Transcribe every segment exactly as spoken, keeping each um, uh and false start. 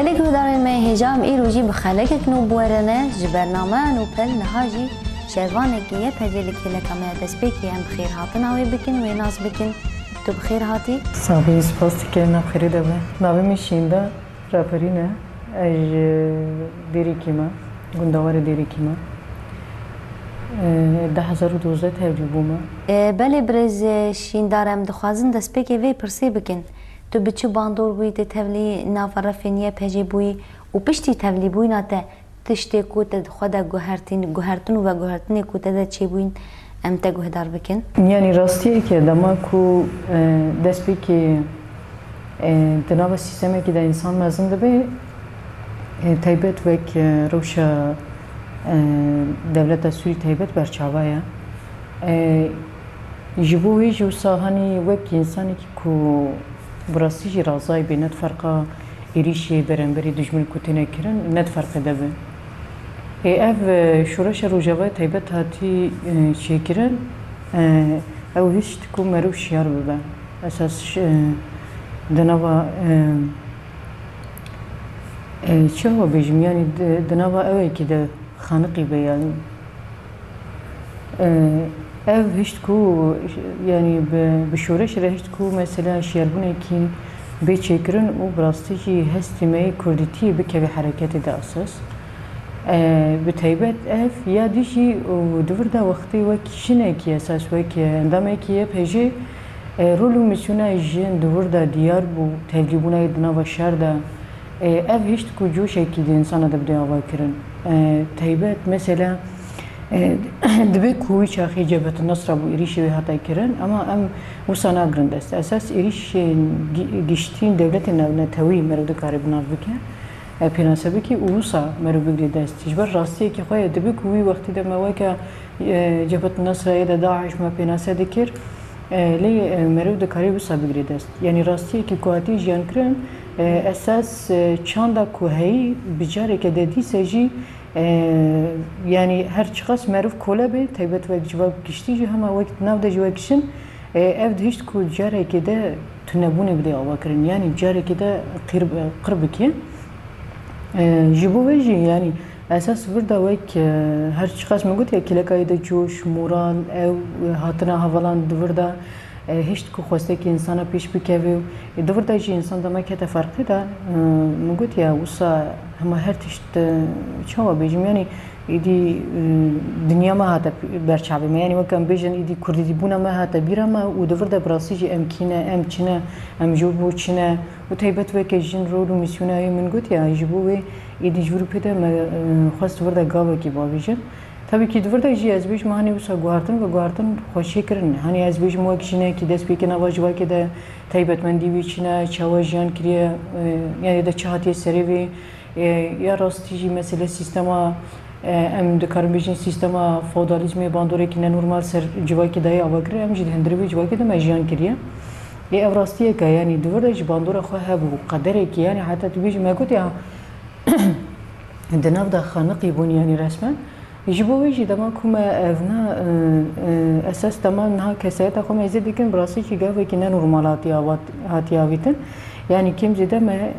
Gelek guhdarên me, hêja em îro jî bi xelekek nû bi we re ne. Ji bernameya Nûpel niha jî şervanekî Y P G li kêleka me ya destpêkê em bi xêr hatina wê bikin, wê nas bikin. Tu bi xêr hatî. Sax bî, spas dikim, nav xêrê de be. Navê min Şînda Raperîn e. Ez ji Dêrikî me, gundewarê Dêrikî me. Di hezar û dozdeh tevlî bûme. E, belê birêz, e, Şîndar, em dixwazin destpêkê vê pirsê bikin. Tu bi çi bandor bûyî tê tevlî nava refên Y P G bûyî û piştî tevlîbûyîna te tiştê ku te di xwe de guhertîn, guhertin û veguhertinê ku te de çêbûyîn, em te guhdar bikin? Yanî rastiyek e, dema ku, e, destpêkê, e, di nava sîstemekî de însan mezin dibe, e, taybet wek, e, rewşa, e, dewleta Sûrî taybet berçava ye. E, ji bo wê jî wisa hanî wek însanekî ku bi rastî jî razayî bê, ne di ferqa êrîşê beramberî dijmin ku têne kirin, ne di ferqê de be. Ê, ev, e, şoreşa Rojavayê taybet hatî, e, çêkirin, e, ew hişt ku merû şiyar bibe. Esas ş-, e, di nava, e, e, çawa bêjim, yanî di, di nava ewekî de xaniqî be, yanî. E, ev hişt ku, yanî bi, bi şoreş re hişt ku mesela şiyarbûnekî bê çêkirin û bi rastî jî hestî me yê kurdîtiyê bikeve hereketê de esas. E, bi taybet ev ya dijî û di vir de wextê wek jinekî esas, wek endamekî Y P G, e, rol û mîsyona jin di vir de diyar bû, tevlîbûna yê di nava şer de. E, ev hişt ku coşekî di însana de bidê ava kirin. E, taybet mesela, e, dibê ku wî çaxê Cebhet Nusra bû, êrîşê wê hate kirin, ama em wisa nagrin dest. Esas êrîşên gi-, giştî dewletên navnetewî meriv dikare bi nav bike, e, pênase bike û wisa meriv bigire dest. Ji ber rastiyekî xwe ye, dibê ku wî wextî de me weke, e, Cebhet Nusra ya de DAIŞ me pênase dikir, e, lê, e, meriv dikarî wisa bigire dest. Yanî rastiyekî ku hatî jiyankirin, e, esas, e, çanda ku heyî bi careke de dîse jî, e, yanî her çiqas meriv kole be, taybet wek civak giştî jî hema wek di nav de jî wek jin, e, ev dihişt ku carekê de tunebûnê bidê avakirin, yanî carekê de qîr, qir bike. E, ji bo vê jî, yanî esas vir de wek, e, her çiqas min gotiye, kêleka yê de coş, moral, ew, e, hatina hevalan di vir de, e, hişt ku xwestekî însana pêş bikeve û, e, di vir de jî însan dema kete ferqê de, e, min gotiye, wisa hema her tişt, e, çawa bêjim, yanî êdî, e, dinya me hate berçavê me, yanî wek em bêjin êdî kurdîtîbûna me hate bîra me û di vir de bi rastî jî em kî ne, em çi ne, em ji bo çi ne û taybet weke jin rol û mîsyona wê min gotiye, ji bo wê êdî ji vir û pê de me, e, xwest vir de gavekî bavêjin. Tabî kî di vir de jî ez bêjim, hanî wisa guhertin ve guhertin xweşê kirin. Hanî ez bêjim wek jinekî destpêkê nava civakê de taybetmendî wî çi ne, çawa jiyan kiriye, e, yanî de çi hatiye serê vê, e, ya rastî jî mesele sîstema, e, em dikarin bêjin sîstema feodalîzmê bandorekî nenormal ser civakê dayê ava kiriye, em jî di hundirê vê civakê de me jiyan kiriye. Ê ev rastiyek e, yanî di vir de jî bandora xwe hebû, qederekî, yanî heta tu bêjî me gotiye, di nav de xaniqî bûn, yanî resmen. Ji bo wê jî dema ku me ev ne, e, e, esas dema niha kesayeta xwe me zêde dikin, bi rastî jî gavekî ne normal hatiye avat-, hatiye avîtin. Yanî kêm zêde me, e,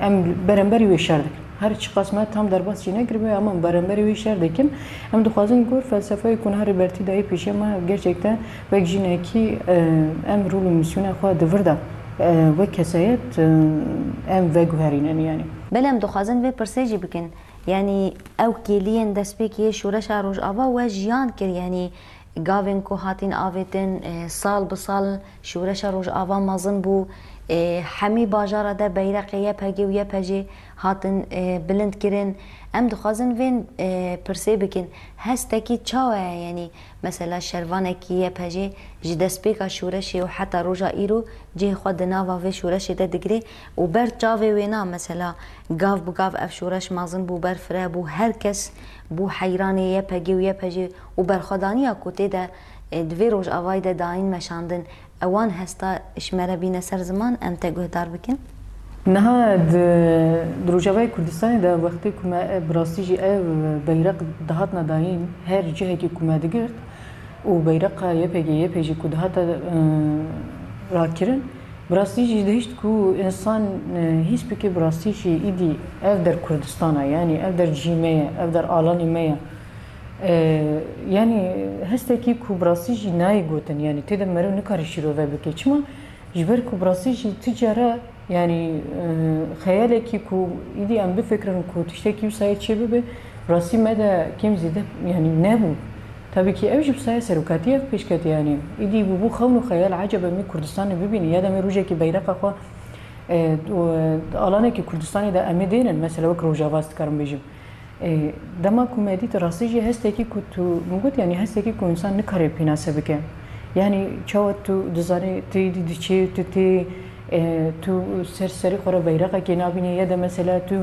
em beramberî wê şer dikin. Her çiqas me tam derbas jî nekiribe, ama em beramberî wê şer dikin. Em dixwazin ku felsefeyê ku niha Rêbertî dayê pêşiya me, gerçekten wek jinekî, e, em rol û mîsyona xwe di vir de, e, wek kesayet, e, em veguherînin, yanî. Belê, em dixwazin vê pirsê jî bikin. Yanî ew kêliyên destpêkê yê şoreşa Rojava we jiyan kir, yanî gavên ku hatin avêtin, e, sal bi sal şoreşa Rojava mezin bû. E, hemî bajara de beyreqê Y P G û Y P J hatin, e, bilind kirin. Em dixwazin vên, e, pirsê bikin. Hestekî çawa ye? Yanî mesela şervanekî Y P J ji destpêka şoreşê û heta roja îro cihê xwe di nava vê şoreşê de digire û ber çavê wê na, mesela gav bi gav ev şoreş mezin bû, ber fire bû, her kes bû heyranê Y P G û Y P J û berxwedaniya ku tê de, e, di vê Rojavayê de dayîn meşandin. Ewan hesta ji me re bîne ser ziman, em te guhdar bikin. Niha di, di Rojavayê Kurdistanê de wextê ku me, e, bi rastî jî ev beyreq dihatina dayîn, her cihekî ku me digirt û beyreqa Y P G, Y P J ku dihate, e, rakirin, Bi rastî jî dihişt ku însan, e, hîs bike bi rastî jî îdî ev der Kurdistan e, yanî ev der cî me ye, ev der alanê me ye. E, yanî hestekî ku bi rastî jî nayê gotin, yanî tê de meriv nikare şîrove bike. Çima? Ji ber ku bi rastî jî tu cara, yanî, e, xeyalekî ku îdî em bifikirin ku tiştekî wisa yê çê bibe, rastî me de kêm zêde, yanî, nebû. Tabî kî ev jî bi saya serokatiyê ev pêş ketiye, yanî îdî bûbû xewn û xeyal, ecebe em ê Kurdistanê bibînin ya da em ê rojekê beyreqa xwe, e, û, e, alanekî Kurdistanê de em ê dênin, mesela wek Rojava ez dikarim bêjim. E, dema ku me dît rastî jî hestekî ku tu, min got, yanî hestekî ku însan nikare pênase bike. Yanî çawa tu dizanî tu îdî diçê, tu tê, e, tu ser serî xwe re beyreqekê nabînî ya da mesela tu,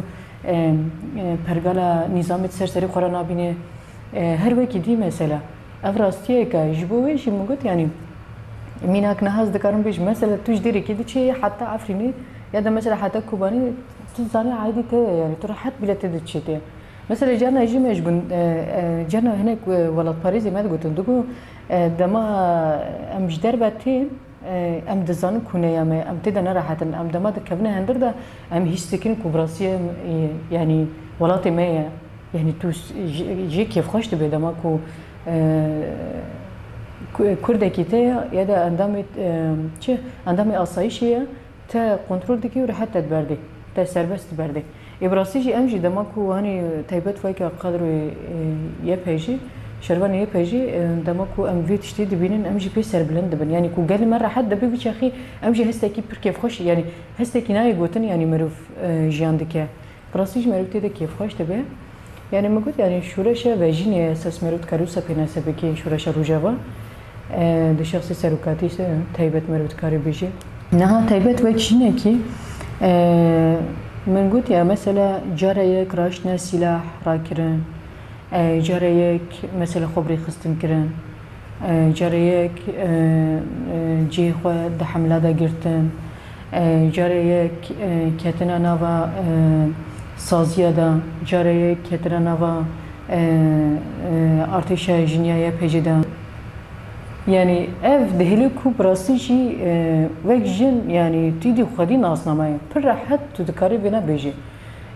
e, e, pergala nîzamê ser serî xwe re nabînî. E, her wekî dî mesela. Ev rastiyek e. Ji bo wê jî min got, yanî mînak niha ez dikarim bêjim, mesela tu ji dêrekê diçê heta Efrînê ya da mesela heta Kobanê, tu zanî aîdî te ye, yanî tu rehet bîle tê diçê tê. Mesela carna jî me ji gund, e, e, carna hinek, e, welatparêzê me digotin, digo, e, dema em ji derve tên, e, em dizanin ku neya me, em tê de nerehet in, em dema dikevine hundir de, em hîs dikin ku bi rastî em, e, yanî welatê me ye. Yanî tu s-, jê, jê kêfxweş dibe dema ku, e, ku-, Kurdekî te ye ya da endamê, e, çi, endamê asayîşê ye, te kontrol dikî û rehet te diberdê, te serbest diberdê. Ê bi rastî jî em jî dema ku hanî taybet weke qadroyê, e, Y P J, şervanê Y P J, e, dema ku em vê tiştê dibînin, em jî pê serbilind dibin. Yanî ku gelê me rehet dibe, vî çaxî em jî hestekî pir kêfxweş, yanî hestekî nayê gotin, yanî mirov, e, jiyan dike. Bi rastî jî mirov tê de kêfxweş dibe. Yanî min got, yanî şoreşa vejînê esas mirov dikare wisa pênase bike, şoreşa Rojava. E, di şexsê serokatî se-, taybet mirov dikare bêje. Niha taybet wek jinekî, e, min got ya mesela cara yek raştine sîlah rakirin, e, cara yek mesela xwe bi rê xistin kirin, e, cara yek, e, e, cihê xwe di hemla de girtin, e, cara yek, e, ketina nava, e, saziya de, cara yek ketina nava, e, e, artêşa jiniya Y P G de. Yanî ev dihêle ku bi rastî jî, e, wek jin, yanî tu îdî xwedî nasname ye. Pir rehet tu dikarî vêna bêjî.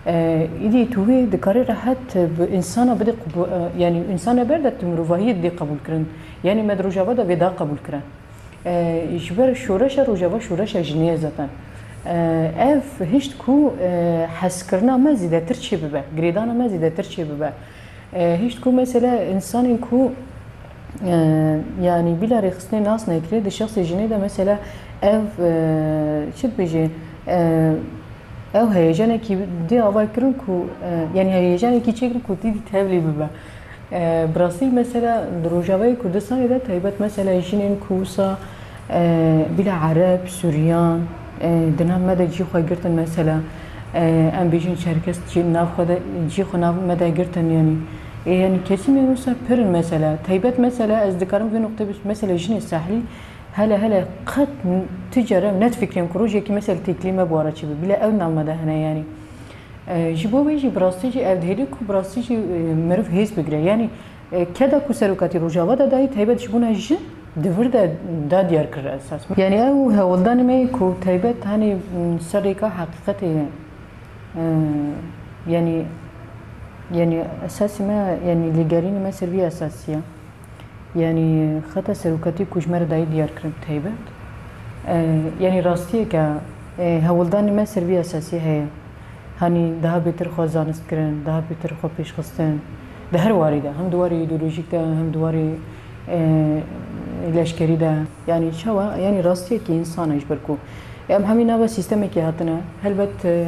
E, îdî tu wê dikarî rehet bi însana bidê qbu-, e, yanî însana ber de tu mirovahiyê didê qebûl kirin. Yanî me di Rojava de vê da qebûl kirin. E, ji ber şoreşa Rojava şoreşa jinê ye zaten. E, ev hişt ku, e, hezkirina me zêdetir çêbibe, girêdana me zêdetir çêbibe. E, hişt ku mesela însanên ku, e, yanî bila rêxistinê nas nekirê, di şexsê jinê de mesela ev, e, çi dibêjê, e, ew heyecanekî dê ava kirin ku, e, yanî heyecanekî çêkirin ku tîdî tevlî bibe. E, bi rastî mesela di Rojavayê Kurdistanê de taybet mesela jinên ku wisa, e, bila Ereb, Suryan, e, di nav me de cî xwe girtin mesela, e, em bêjin Çerkes cî nav xwe de, cî xwe nav me de girtin yanî. E, yanî kesimên wisa pir in mesela. Taybet mesela ez dikarim vê noqtê bîst mesela jinê Sehlî hele hele qet n-, tu care nedifikirîn ku rojekî mesela têkilî me bi wara çi be. Bila ew nav me de hene yanî. E, ji bo wê jî bi rastî jî ev dihêlî ku bi rastî jî, e, meriv hêz bigire. Yanî, e, keda ku serokatî Rojava de dayî taybet ji bona jin di vir de da diyar kir esas. Yanî ew hewldanê me yê ku taybet hanî, m, ser rêka heqîqetê, e, yanî, yanî esasî me, yanî lêgerînê me ser vî esasî ye. Yanî xeta serokatî ku ji me re dayî diyar kirin taybet. E, yanî rastiyeke, e, hewldanê me ser vî esasî heye. Hanî daha bêtir xwe zanist kirin, daha bêtir xwe pêş xistin. Di her warî de, hem di warê îdeolojîk de, hem di warê, e, leşkerî de. Yanî çawa? Yanî rastiyekî însan e ji ber ku em hemî nava sîstemekê hatine. Helbet, e,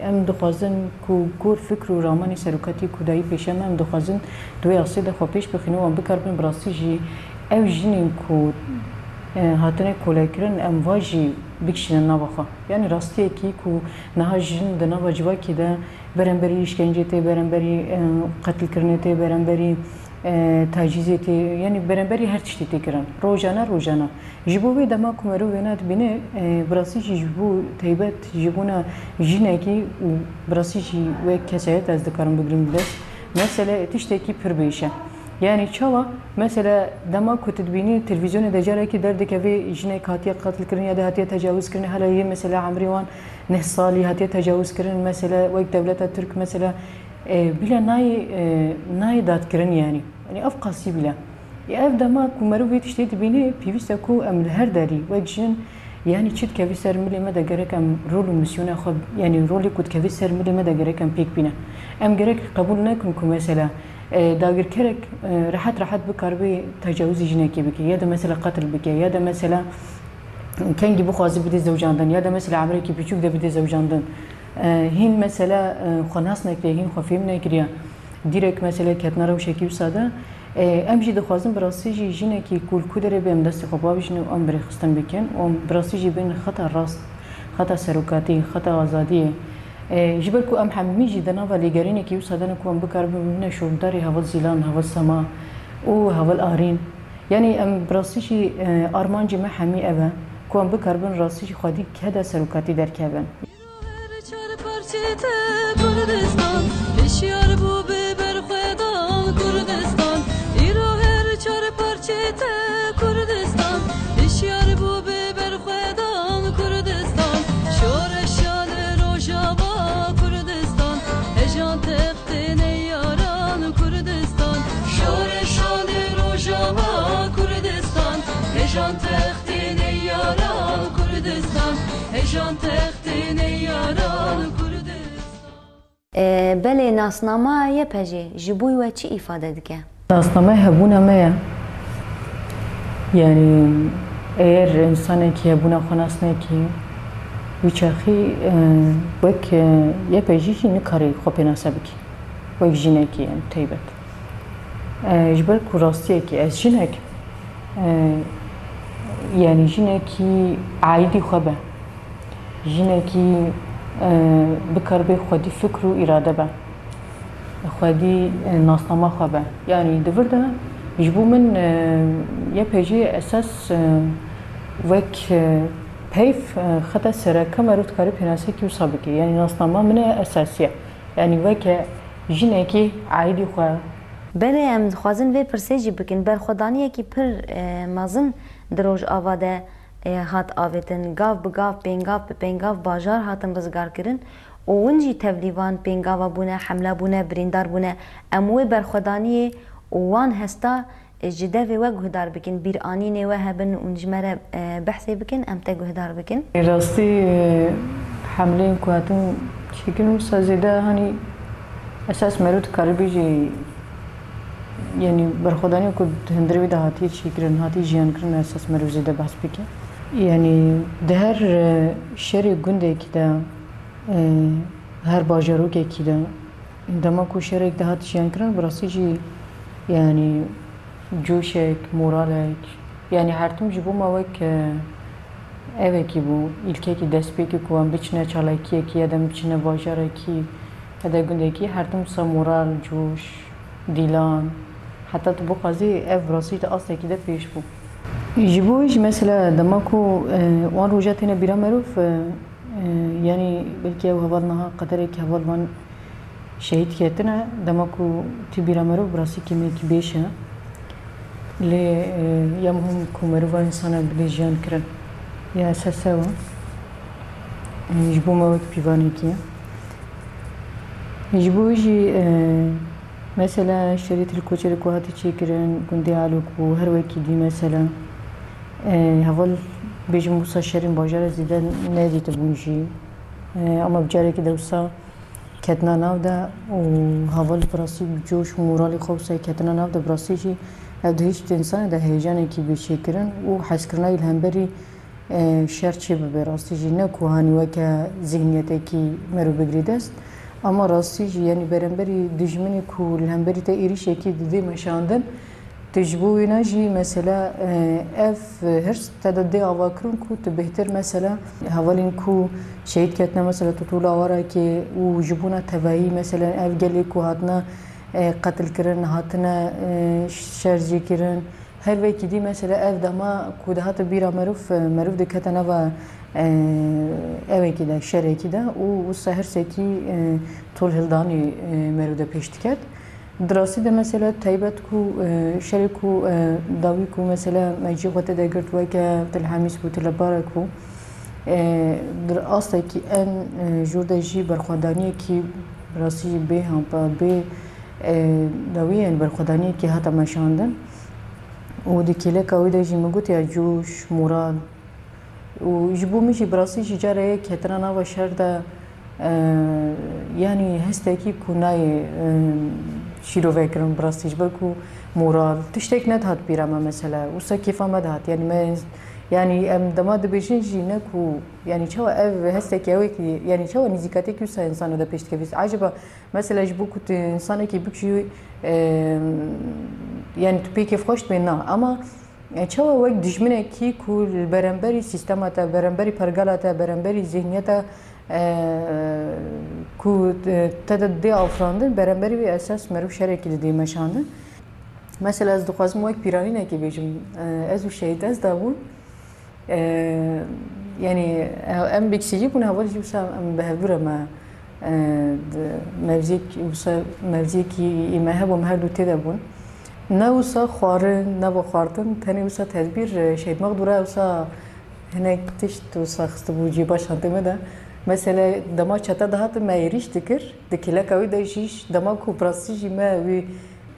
em dixwazin ku gor fikr û ramanê serokatî ku dayî pêşiya me, em dixwazin di wê astê de xwe pêş bixînin û em bikaribin bi rastî jî ew jinên ku, e, hatine kolekirin, em va jî bikişînin nava xwe. Yanî rastiyekî ku niha jin di nava civakê de beremberî îşkencê tê, beremberî, e, qetilkirinê tê, beremberî, e, tacîzê tê, yanî beremberî her tiştî tê kirin. Rojane, rojane. Ji bo wê dema ku meriv wêna dibîne, e, bi rastî jî ji bo taybet ji bona jinekî û bi rastî jî wek kesayet ez dikarim bigrim bi dest. Mesele tiştekî pir bêş e. Yani çawa? Mesela dema ku tu dibînî televîzyonê de carekî derdikevê jinek hatiye qetilkirin ya da hatiye tecawizkirin, hela yê mesela emrê wan neh salî hatiye tecawizkirin, mesela wek dewleta Tirk mesela, e, bîle nayê, e, nayê dadkirin yani. Yani ev qasî bîle. Ya ev dema ku meriv vê tiştê dibîne, pêwîst e ku em li her derî wek jin, yani çi dikevî ser milê me de gerek em rol û misyona xwe, yani rolê ku dikevî ser milê me de gerek em pêk bîne. Em gerek qebûl nekin ku mesela, e, dagirkerek, e, rehet rehet bikaribe tecawizî jinekê bike, ya da mesela qetil bike, ya da mesela kengî bixwaze bide zewcandin, ya da mesela emrekî piçûk de bide zewcandin. E, hîn mesela, e, xwe nas nekiriye, hîn xwe fêm nekiriye. Dîrek mesela ketine rewşekî wisa de. E, em jî dixwazin bi rastî jî jinekî ku li ku derê be em destê xwe bavêjin û em bi rê xistin bikin û em bi rastî jî bên xeta rast, xeta serokatî, xeta azadiyê. E, ji ber ku em hemî jî di nava lêgerînekî wisa de ne ku em bikaribin bibine şûndarê heval Zîlan, heval Sema û heval Arîn. Yanî em bi rastî jî, e, armancê me hemî ev e ku em bikaribin rastî jî xwedî keda serokatî derkevin. Îro her çar parçê te Kurdistan, hişyar bû bi berxwedan Kurdistan. Îro her çar parçê te Kurdistan, hişyar bû bi berxwedan Kurdistan. Şoreşa li Rojava Kurdistan, hejan textê neyaran Kurdistan. Şoreşa li Rojava Kurdistan, hejan textê neyaran Kurdistan. Hejan textê neyaran Kurdistan. E, belê nasnama Y P G ji bo we çi îfade dike? Nasname hebûna me ye. Yani eger insanekî hebûna xwe nas nekî, wî çaxî, e, wek, e, Y P G jî nikarî xwe pênase bikî. Wek jinekî em taybet. E, ji ber ku rastiyekî ez jinek, e, yani jinekî aîdî xwe be. Jinekî, e, bikaribe xwedî fikr û îrade be. Xwedî, e, nasnama xwe be. Yani di vir de ji bo min, e, Y P G esas, e, wek, e, peyv, e, xeta sereke meriv dikare pênasekî wisa bike. Yani nasnama min e esasî ye. Yanî weke jinekî aîdî xwe. Belê, em dixwazin vê pirsê jî bikin. Berxwedaniyekî pir, e, mezin di Rojava de, e, hat avêtin. Gav bi gav, pêngav bi pêngav bajar hatin rizgarkirin û win jî tevlîvan pêngava bûne, hemle bûne, birîndar bûne. Em wê berxwedaniyê û wan hesta ji devê we guhdar bikin, bîranînê we hebin û ji me re, e, behsê bikin, em te guhdar bikin. Rastî, e, hemleyên ku hatin çêkirin wisa zêde, hanî esas meriv dikare bêje, yanî berxwedaniya ku di hundirê wê de hatiye çêkirin, hatiye jiyankirin, esas meriv zêde behs bike. Yanî di her, e, şerê gundekî de, e, her bajarokekî de, dema ku şerek dihat jiyankirin, bi rastî jî, yanî coşek, moralek, yanî her tim ji bo me wek, e, evekî bû, îlkekî destpêkê ku em biçine çalakiyekî ya da em biçine bajarekî ya da gundekî, her tim wisa moral, coş, dîlan, heta tu bixwazî ev bi rastî di astekî de pêş bû. Ji bo wî jî mesela dema ku, e, wan roja têne bîra merov, e, e, yanî belkî ew heval niha qederekî heval van şehîd ketine, dema ku tî bîra meriv bi rastî kêmekî bêş e. Lê, e, ya muhim ku meriva însan e bidê jiyan kirin. Ya esas ew e. E, ji bo me wek pîvanekî ye. Ji bo wî jî, e, mesela şerê Til Koçerê ku hatî çêkirin, gundê Alok bû, her wekî dî mesela, e, heval bêjim wisa şerên bajarê zêde nedîtibûn jî. E, ama bi carekî de wisa ketina nav de û heval bi rastî bi coş û moralê xwe wisa ketina nav de, bi rastî jî ev di hişt însanê de heyecanekî bê çêkirin û hezkirina wî li hemberî, e, şer çê bibe. Rastî jî ne ku hanî weke zihniyetekî meriv bigirî dest, ama rastî jî, yanî beramberî dijminê ku li hemberî te êrîşekî didê meşandin, tu ji bo wîna jî mesela, e, ev hirs te de dê avakirin ku tu bêhtir mesela hevalên ku şehîd ketine mesela Tûtû Lawarakê û ji bona tevayî mesela ev gelê ku hatine, e, qetilkirin, hatine, e, şer jî kirin. Her wekî dî mesela ev dema ku dihate bîra meriv, e, meriv dikete nava, e, evekî de, şerekî de û wisa hirsekî, e, tolhildanî, e, meriv de pêş diket. Di rastî de mesela taybet ku, e, şerê ku, e, dawî ku mesela me cî xwe tê de girt weke Til Hemîs bû, Til Barak bû. E, di astekî en, e, jûr de jî berxwedaniyekî rastî jî bê hampa, bê, e, dawî, yani berxwedaniyekî hate meşandin. Û di kêleka wî de jî min gotiya coş, moral, û ji bo min jî bi rastî jî cara yek ketina nava şer de, e, yanî hestekî ku nayê, e, şîrove kirin bi rastî, ji ber ku moral, tiştek nedihat bîra me mesela. Wisa kêfa me dihat. Yanî me, yanî em dema dibêjin jî ne ku, yanî çawa ev hestekî ew ê ki, yanî çawa nîzîkatiyekî wisa insana de pêş dikevî. Acaba mesela ji bo ku tu insanekî bikişî, e, yanî tu pê kêfxweş dibê na. Ama E, çawa wek dijminekî ku li beramberî sîstema te, beramberî pergala te, beramberî zihniyeta, e, ku, e, te de dê afirandin, beramberî wî esas meriv şerekî didê meşandin. Mesela ez dixwazim wek pîranînekê bêjim, e, ez û Şehîd Ezda bûn. E, yanî, e, em bi kişî jî bûn, heval jî wisa em bi hevdû re me E, di mevziyek-, wisa mevziyekî me hebû, em her du tê de bûn. Ne wisa xwarin, ne veguhertin, tenê wisa tedbîr, e, Şehîd Mexdûra wisa hinek tişt wisa xistibû cîba şantê me de. Mesela dema çete dihatin me êrîş dikir, di kêleka wî de jî dema ku bi rastî jî me wî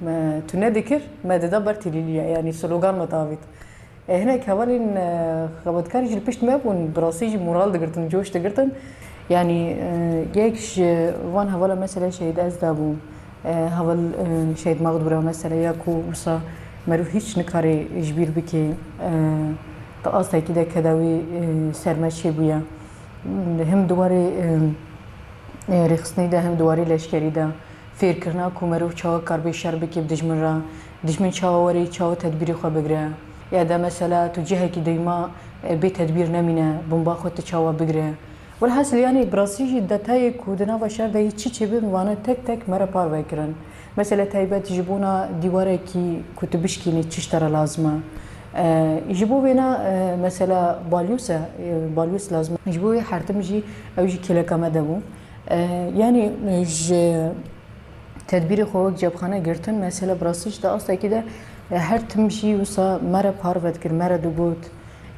me tune dikir, me dida ber têlîliya, yanî slogan me davêt. E, hinek hevalên, e, xebatkar jî li pişt me bûn, bi rastî jî moral digirtin, coş digirtin. Yanî, e, yek ji van hevala mesela Şehîd Ezda bû, e, heval, e, Şehîd Mexdûra mesela ya ku wisa meriv hîç nikare ji bîr bike, e, di astekî de keda wî, e, ser me çêbûye. Him di warê, e, e, rêxistinî de, him di warê leşkerî de. Fêrkirina ku meriv çawa kar bê şer bike bi dijmin re, dijmin çawa were, çawa tedbîrê xwe bigire. Ya de mesela tu cihekî dêma, e, bê tedbîr nemîne, bomba xwe tu çawa bigire. Welhasil, yanî bi rastî jî detayê ku di nava şer de yê çi çêbin, vane tek tek me re parve kirin. Mesela taybet ji bona dîwarekî ku tu bişkînî çi ji te re lazim e. E, ji bo vêna, e, mesela balyos e, e, balyos lazim e. Ji bo wê her tim jî ew jî kêleka me de bû. E, yanî, e, ji tedbîrê xwe wek cepxane girtin, mesela bi rastî jî di astekî de, e, her tim jî wisa me re parve dikir, me re digot.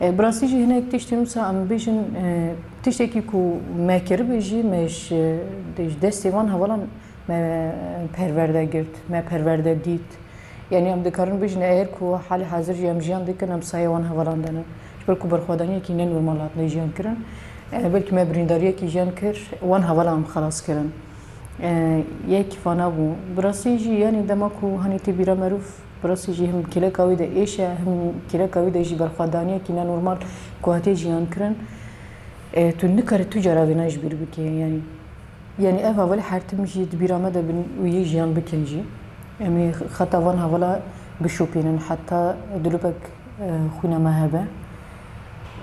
E, bi rastî jî hinek tiştên wisa em bibêjin, e, tiştekî ku me kiribe jî me ji, ji destê van hevalan me perwerde girt, me perwerde dît. Yanî em dikarin bijîne, eger ku halê hazir jî em jiyan dikin, em sayê wan hevalan de ne. Ji ber ku berxwedaniyekî ne normal hatine jiyan kirin. E, belkî me birîndariyekî jiyan kir, wan hevalan em xelas kirin. E, yek vana bû. Bi rastî jî, yanî dema ku hanî tê bîra merûv, bi rastî jî him kêleka wî de êş e, him kêleka wî de jî berxwedaniyekî ne normal ku hatiye jiyan kirin. E, tu nikarî tu cara vêna ji bîr bikî, yanî. Yanî ev heval her tim jî di bîra me de bin û yê jiyan bikin jî. Em ê xeta van hevala bişopînin heta dilubek, e, xwîna me hebe.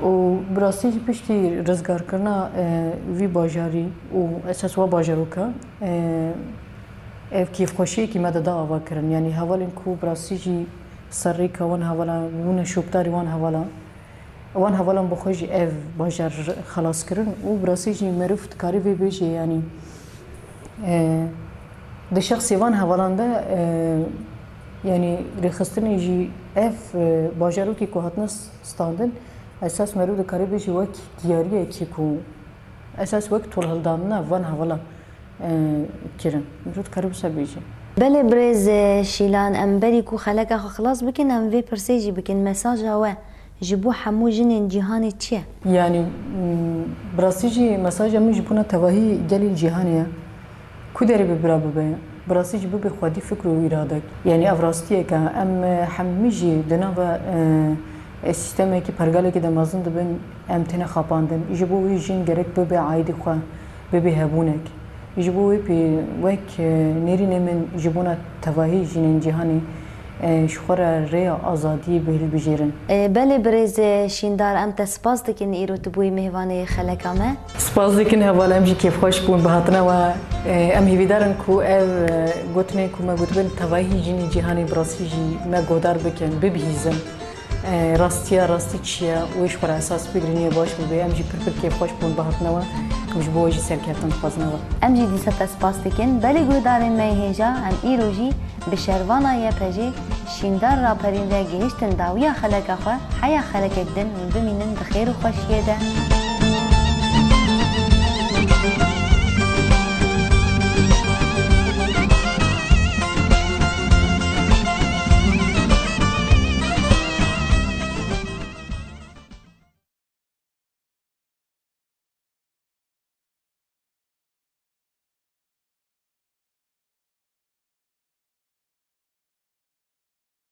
Û bi rastî jî piştî rizgarkirina, e, vî bajarî û esas wa bajaroka, e, ev kêfxweşiyekî me dida ava kirin. Yanî hevalên ku bi rastî jî serrêka wan hevala bûne şopdarî wan hevala. Wan hevalan bi xwe jî ev bajar xelas kirin û bi rastî jî meriv dikarî vê bêjê, yanî, e, di şexsê van hevalan de, e, yanî rêxistinê jî ev, e, bajarokê ku hatine s-, standin, esas meriv dikarî bêjî wek diyariyekî ku esas wek tolhildanina van hevalan e, kirin. Mirov dikare wisa bêje. Belê birêz, e, Şîlan, em berî ku xeleka xwe xilas bikin, em vê pirsê jî bikin. Mesaja we ji bo hemû jinên cîhanê çi ye? Yanî, m, bi rastî jî mesaja min ji bona tevahî gelên cîhanê ye. Ku derê bi bira bibe, bi rastî jî bibe xwedî fikr û îradek. Yanî ev rastiyek e. Em, e, hemî jî di nava, e, e, sîstemekî, pergalekî de mezin dibin, em têne xapandin. Ji bo wî jin gerek bibe aîdî xwe. Bibê hebûnek. Ji bo wê pê wek, e, nêrînê min ji bona tevahî jinên cîhanê, e, ji xwe re rêya azadiyê bi hilbijêrin. E, belê birêz, e, Şîndar, em te spas dikin îro tu bûyî mêvanê xeleka me. Spas dikin heval, em jî kêfxweş bûn bi hatina we. E, em hêvîdar in ku ev, e, gotinên ku me gotibin tevahî jinên cîhanê bi rastî jî me guhdar bikin, bibihîzin. E, rastiya rastî çi ye, wê ji xwe re esas bigrin, yê baş bibe. Em jî pir pir kêfxweş bûn bi hatina we. Em ji bo we jî serkeftin dixwazin heval. Em jî dîsa te spas dikin. Belê guhdarên me yê hêja, em îro jî Bi şervana Y P G şîndar raperîn re gihîştin dawiya xeleka xwe, heya xelekek din hûn bimînin di xêr û xweşiyê de.